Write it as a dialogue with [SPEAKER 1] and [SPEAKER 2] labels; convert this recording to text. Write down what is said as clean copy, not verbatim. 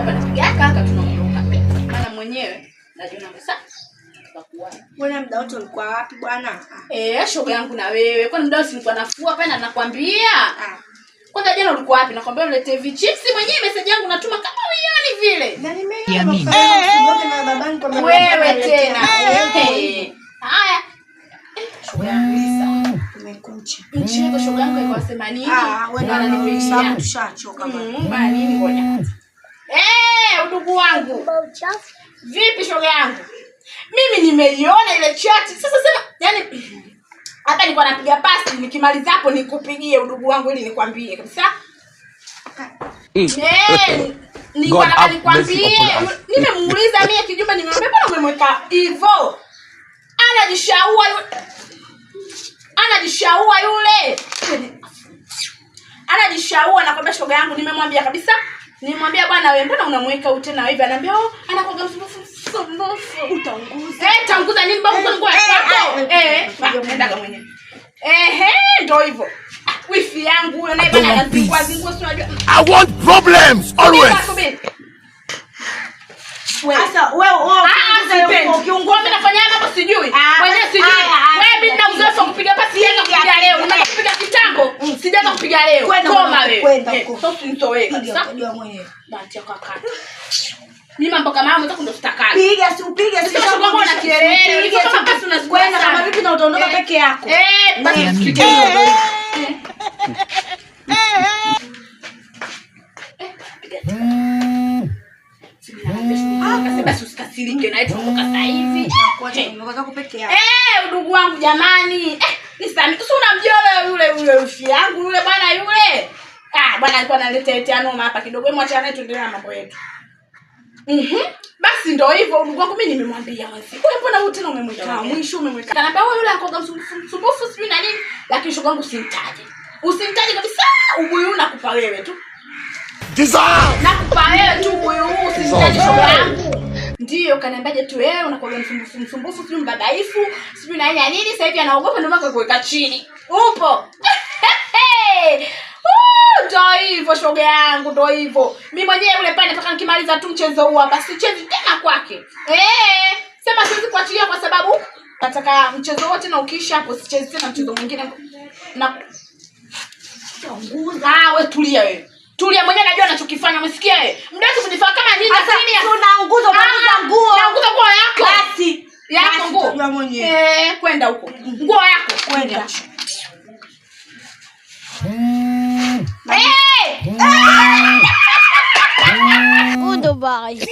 [SPEAKER 1] Hapa napiga kaka tunaondoka. Maana mwenyewe najiona sasa.
[SPEAKER 2] Bwana muda wote ulikuwa wapi bwana?
[SPEAKER 1] Eh, shoga yangu na wewe. Kwani muda wote nilikuwa nafua pale na nakwambia? Kwanza jana ulikuwa wapi? Nakwambia ulete vichips mwenyewe message yangu natuma kama uioni vile.
[SPEAKER 2] Na nimeona
[SPEAKER 1] wewe tena. Haya. Shoga yangu Lisa.
[SPEAKER 2] Tumekucha.
[SPEAKER 1] Mchezo shoga yangu alikuwa sema nini?
[SPEAKER 2] Ah, wewe na tushachoka bwana.
[SPEAKER 1] Bwana nini ngoja. Eh, udugu wangu. Vipi shoga yangu? Mimi nimeiona ile chat. Sasa sema, yani hata nilikuwa napiga pasi nikimaliza hapo nikupigie udugu wangu ili nikwambie kabisa. Nilikuwa nataka nikwambie, nimemuuliza mimi kijumba, nimemwambia bwana umemweka hivyo. Anajishaua yule. Anajishaua yule. Anajishaua nakwambia shoga yangu nimemwambia kabisa. Nimwambia bwana wewe mbona unamweka huyu tena hivi? Ananiambia oh anakuwa msumbufu msumbufu.
[SPEAKER 2] Utaunguza.
[SPEAKER 1] Eh, tanguza nini babu kwa nguo yako? Eh, nenda kama mwenyewe. Ehe, ndio hivyo. Wifi yangu huyo naye bwana anazingua zingua si unajua.
[SPEAKER 3] I want problems always.
[SPEAKER 2] Sasa wewe wewe
[SPEAKER 1] ukiungua mimi nafanya mambo sijui. Mwenyewe sijui. Wewe mimi nina uzoefu wa kupiga pasi sijaanza kupiga leo. Nimeanza kupiga kitambo. Sijaanza kupiga leo. Koma wewe.
[SPEAKER 2] Kwenda huko.
[SPEAKER 1] Sasa usinitoe kabisa.
[SPEAKER 2] Unajua mwenyewe.
[SPEAKER 1] Bahati yako kaka. Mimi mambo kama hayo mtaka ndo tutakana.
[SPEAKER 2] Piga si upige si
[SPEAKER 1] sasa kwa na kielele. Kama pasi unazungua
[SPEAKER 2] kwenda kama vipi na utaondoka peke yako.
[SPEAKER 1] Eh, basi usipige. Basi usikasirike na tunaondoka sasa hivi.
[SPEAKER 2] Peke yako.
[SPEAKER 1] Eh, udugu wangu jamani. Nisami, si unamjua yule yule ufi yangu yule bwana yule. Ah, bwana alikuwa analeta eti noma hapa kidogo. Hebu acha naye tuendelee na mambo yetu. Basi ndio hivyo udugu wangu mimi nimemwambia mwenzi. Wewe mbona huyu tena umemweka mwisho umemweka. Ananiambia wewe yule akoga msumbufu sijui na nini, lakini shoga wangu usimtaje. Usimtaje kabisa, ubuyu nakupa wewe tu. Nakupa wewe tu ubuyu huu usimtaje shoga yangu. Ndio kaniambiaje tu wewe unakuwa msumbufu msumbufu sijui mbabaifu sijui na nini nini, sasa hivi anaogopa ndio maana kuweka chini. Upo. Ndio hivyo shoga yangu, ndio hivyo. Mimi mwenyewe yule pale nataka nikimaliza tu mchezo huu hapa sichezi tena kwake. Sema siwezi kuachilia kwa sababu nataka mchezo wote na ukiisha hapo sichezi tena mchezo mwingine. Na tanguza wewe, tulia wewe. Tulia mwenyewe najua anachokifanya, umesikia wewe? Mdatu kunifaa kama nini lakini
[SPEAKER 2] tunaunguza unaunguza nguo.
[SPEAKER 1] Naunguza nguo yako.
[SPEAKER 2] Basi.
[SPEAKER 1] Yako nguo.
[SPEAKER 2] Unajua mwenyewe.
[SPEAKER 1] Kwenda huko. Nguo yako
[SPEAKER 2] kwenda.
[SPEAKER 1] Eh!
[SPEAKER 4] Goodbye.